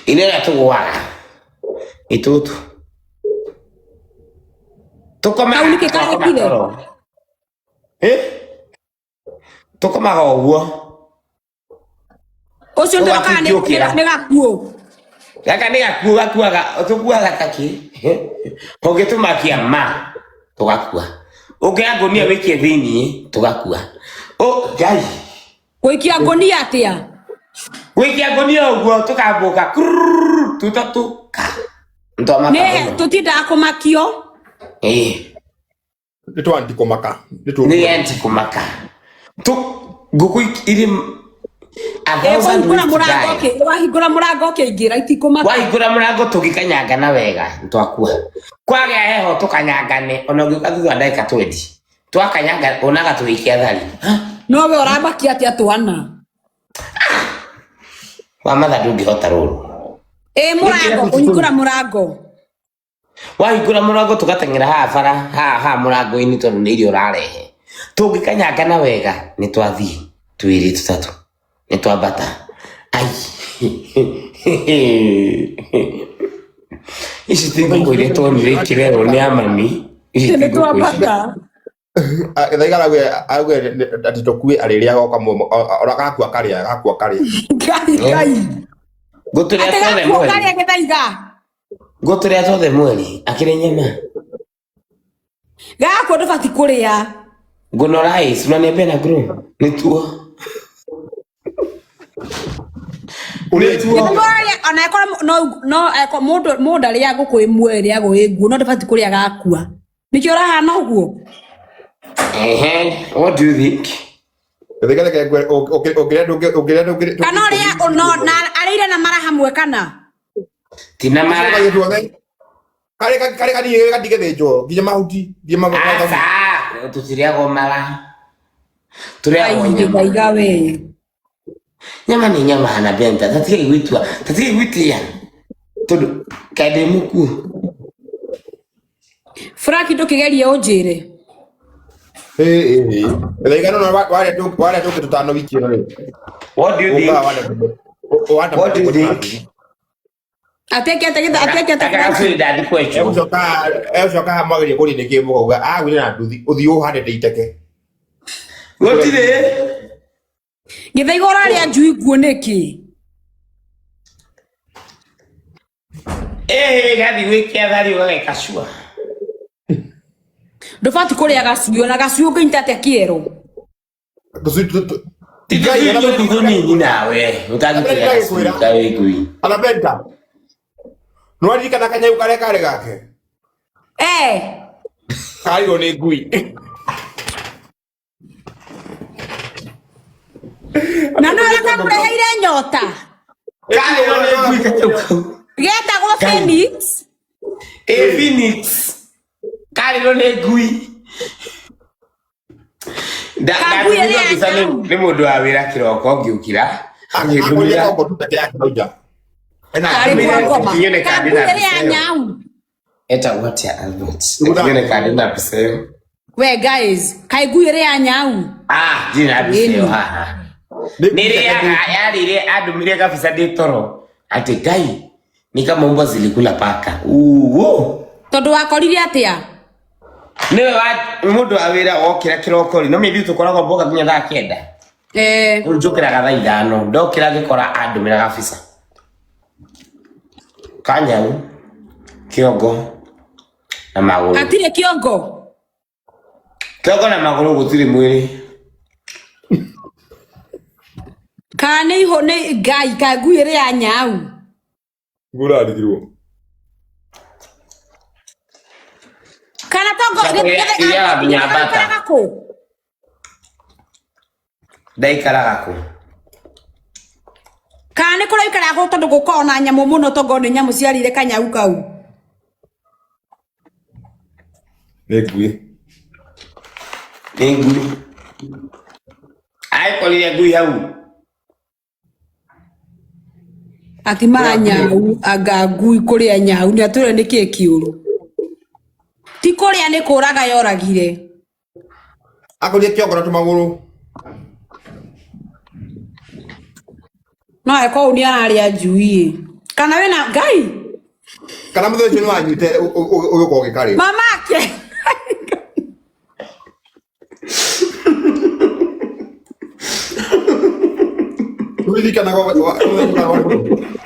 Ine ũrĩa tũgũaga. Itutu. Tũkomaga Kau nĩkĩ twakoma karekire? toro. Eh? Tũkomaga ũguo. Ũcio ndĩro kana nĩ Ũgakĩũkĩra. nĩ gakuũ. Gaka nĩ gakuũ gakuaga tũkuaga takĩ. Ũngĩtũmakia ma tũgakua. Ũngĩoya ngũnia wĩikie thĩiniĩ tũgakua. Ũ Ngai. Gũikia ngũnia atĩa? Gũikia ngũnia ũguo tũkambũka kurururu, tũtatũ ka. Nĩtwamaka Nĩ mũno. tũtindaga kũmakio. Ĩĩ. Nĩ twa ndikomaka. Nĩ Nĩ anti kũmaka. Tũ ngũkũ irĩ a Ĩ thousand kũhingũra ways to mũrango die. ũkĩ wahingũra mũrango ũkĩingĩra itikũmaka. Wahingũra mũrango tũgĩkanyangana wega nĩtwakua. Kwagĩa heho tũkanyangane ona ũngĩũka thutha wa ndagĩka 20. Twakanyanga onaga tũgĩikia thari. No we ũramakia atĩa twana? Wa matha ndũngĩhota rũrũ. Ĩ mũrango kũhingũra mũrango. Wahingũra mũrango tũgateng'era haha bara haha haha mũrango-inĩ tondũ nĩ irio ũrarehe. Tũngĩkanyangana wega nĩ twathiĩ twĩrĩ tũtatũ nĩ twambata. Ai. Ici ti ngũkũ iria tuonire ikĩrerwo nĩ amami. Ici ti Nĩ ngũkũ ici. twambata. Githaiga arauge auge atĩ tũkue arĩrĩaga o kamwe ona gakua karĩa gakua karĩa. Ngai Ngai. Ngũtũrĩa Atĩ twothe gakuũ mweri. karĩa Githaiga. Ngũtũrĩa twothe mweri. Akĩrĩ nyama. Gakuũ ndũbatiĩ kũrĩa. Ngũnora ĩ, unaniambia na grow. Nĩ tuo. Ũrĩa Nĩ tuo. Githaiga ona ĩkorwo no no eko mũndũ mũndũ arĩa ngũkũ ĩmwe ĩrĩagwo ĩ nguũ no ndũbatiĩ kũrĩa gakua. Nĩkĩo ũrahana ũguo? Ehe, what do you think? Githaiga reke ngwĩre, ũngĩrĩa ndũngĩ ũngĩrĩa ndũngĩ Kana ũrĩa no na arĩire na mara hamwe kana? Ti na mara. Tũcokagia tuothe. Karĩ karĩ kanini gatigĩthĩnjwo nginya mahuti nginya Aca, tũtirĩagwo mara. Tũrĩagwo Ai nyama. Githaiga we. Nyama nĩ nyama hana benta. Tatigai gwĩtua, tatigai gwĩtĩa. Tondũ kaĩ ndĩ mũkuũ. Frank ndũkĩgerie ũnjĩre. Githaiga no warĩa tũngĩ tũtano wiki ĩno rĩ. What do you think? Ũkaga warĩa tũngĩ. What do you think? Ateke ateke ateke ateke. Gaka gacui ndathi kwenjwo. Egũcoka egũcoka haha mwagerie kũria nĩkĩ mũkauga agwire na nduthi ũthiũ ũhandĩte iteke. Gũtirĩ. Githaiga ũrarĩa njui nguũ nĩkĩ? Ĩhĩ gathi gwĩkia thari ũgageka cua. Ndũbatiĩ kũrĩa gacui ona gacui ũngĩnyita atĩa kĩero. Tũcui tũ- Ti Ngai, tũcui ona tũtũ tũnini nawe. Ũtangĩkĩrĩa gacui karĩ ngui. Ona Benta. Nĩwaririkana kanyau karĩa karĩ gake? Eh, Karirwo nĩ ngui. na no ũrĩa kamũreheire nyota. Karirwo nĩ ngui kanyau kau. Getagwo Ngai. Phoenix. Ĩ Phoenix. Karirwo nĩ ngui. Kangui Ndatũmĩrwo ĩrĩa mbica nyau. nĩ mũndũ wa wĩra kĩroko ngĩũkĩra. Akũrire Agĩndũmĩra. kongo tũteke yake hau nja. Ena Karĩ Ndũmĩre kwa ngoma. nyone kana Kangui ndĩna ĩrĩa mbica ĩyo. nyau. Etagwo atĩa Albert? Nyone kana ndĩna mbica ĩyo. We guys, kaĩ ngui ĩrĩa ya nyau. Ah, ndirĩ na mbica ĩyo haha. Nĩ Nĩ rĩaga yarĩire andũmire kabica ndĩ toro atĩ Ngai ni kama mbwa zilikula paka. Uwo. Tondũ wakorire atĩa? Nĩwe wa mũndũ wa wĩra wokĩra kĩroko rĩ, no maybe tũkoragwo mboga nginya thaa kenda. Eh, Rĩu njũkĩraga thaa ithano, ndokĩra ngĩkora andũmĩra gabica. Kanyau, kĩongo na magũrũ. hatirĩ kĩongo. Kĩongo na magũrũ gũtirĩ mwĩrĩ. Kana nĩ ihũ nĩ Ngai kaĩ ngui ĩrĩa ya nyau. Ngũrarigirwo. Kana tongo Irĩaga nginya mbata. Gĩikaraga kũ? Ndaikaraga kũ? Kana nĩ kũrĩa ũikaraga kũ tondũ gũkoragwo na nyamũ mũno tongo nĩ nyamũ ciarĩire kanyau kau. Nĩ ngui. Nĩ ngui. Agĩkorire ngui hau. Ati mara nyau anga ngui kũrĩa nyau nĩ atwĩre nĩ kĩĩ kĩũru. Ti kũrĩa nĩ kũraga yoragire. Akũrire kĩongo na tũmagũrũ. No eko ũũ nĩ ararĩa njui ĩ. Kana wĩna Ngai? Kana mũthenya ũcio nĩ wanyuĩte ũgĩũka ũgĩkarĩo. Mamake. Ũririkanaga mũthenya ũcio warĩ mũrũmu.